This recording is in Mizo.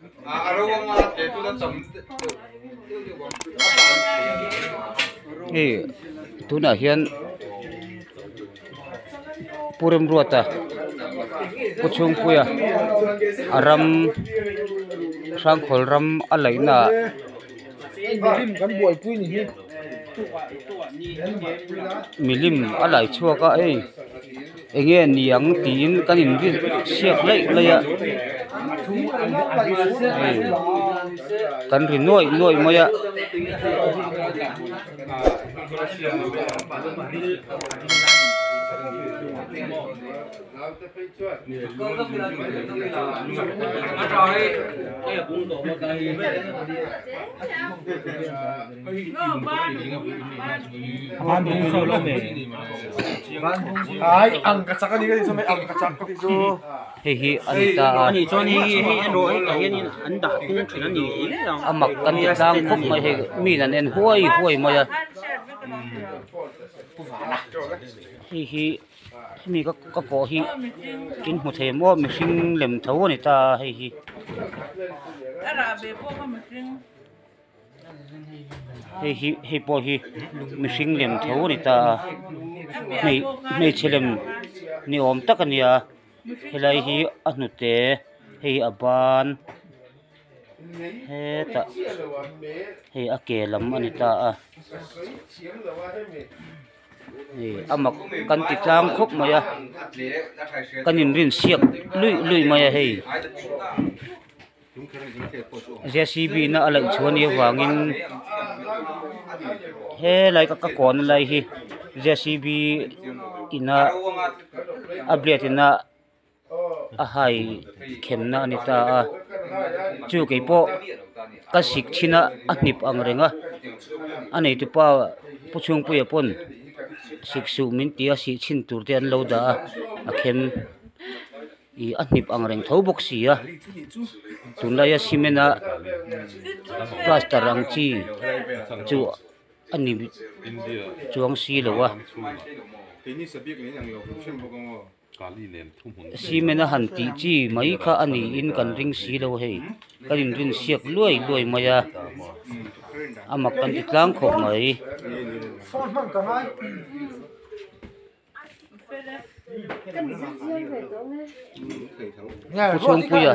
Hei tunah hian Pu Remruata Pu Chhungpuia a ram Hrangkhawl ram a laihna ah milim a lai chhuak a hei eng nge ni ang tiin kan in siak laih laih a hei kan ri nuaih nuaih mai a. Hei hi a ni ta a a mak kan ti tlang khawp mai hei mi in an en huai huai mai a hei hi hemi ka ka kawh hi in hmu thei maw mihring lem tho a ni ta a hei hi. Hei hi hei pawh hi mihring lem tho a ni ta a hmeichhe lem ni awm tak a ni a helai hi a hnute hei a ban hetah hei a ke lam a ni ta a hei a mak kan ti tlang khawp mai a kan inrin siak luih luih mai a hei. J c b na a laih chhuah anih avangin helai ka kawn lai hi j c b ina a blade ina a hai khem na ani ta a chu kei pawh ka sik thin a a hnip ang reng a a neitu pa pu chhungpuia pawn sik suh min ti a sih chhin tur te an lo dah a a khem. Ih a hnip ang reng tho bawk si a tunlaia cement a plaster ang chi chu a ni chuang si lo a cement a han tih chi mai kha a niin kan ring si lo hei kan inrin siak luai luai mai a a mak kan ti tlang khawp mai. Pu Chhungpuia.